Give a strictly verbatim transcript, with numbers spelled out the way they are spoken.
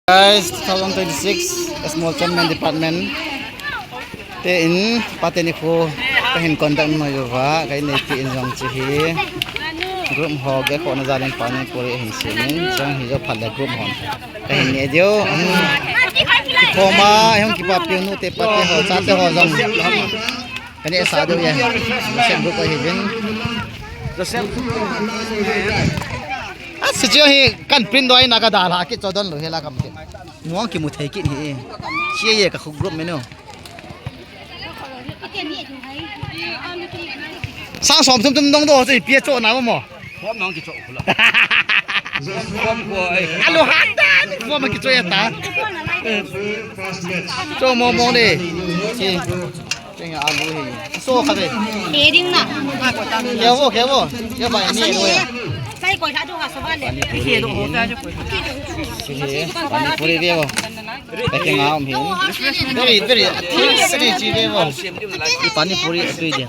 Guys, two thousand twenty-six Small Tournament Department te in pate ni khu kahin conduct noi uva, kahin nei ti in jong chi hi. Group ho ge ko na jalin pani puri hin simin, jong hi jo phat le group ho. Kahin nei diu. Ki form a, hung kipa piu nu te pate ho, chate ho jong. Kani sa diu ya. Sem group ahi vin. Joseph. A si chu hi kan print doi na ka dal ha ki cho don lo hela kam ki. Muang ki mu thei ki hi. Chi ye ka khu group me no. Sang som tum tum dong do chu pi cho na mo. Form nong ki cho khu la. Form ko ai. Alo handa ni form ki cho ya ta. Cho mo mo le. Chi. Chenga alu hi. So kha ve. He ding na. Kya wo, kya wo. Kya bai ni lo ya. Sai koi tha do ha so ba le. Pani puri. He do ho ta jo koi. Hi hi. Pani puri ve wo. Packing a um hi. Very, very. Sri chi ve wo. Pani puri tu je.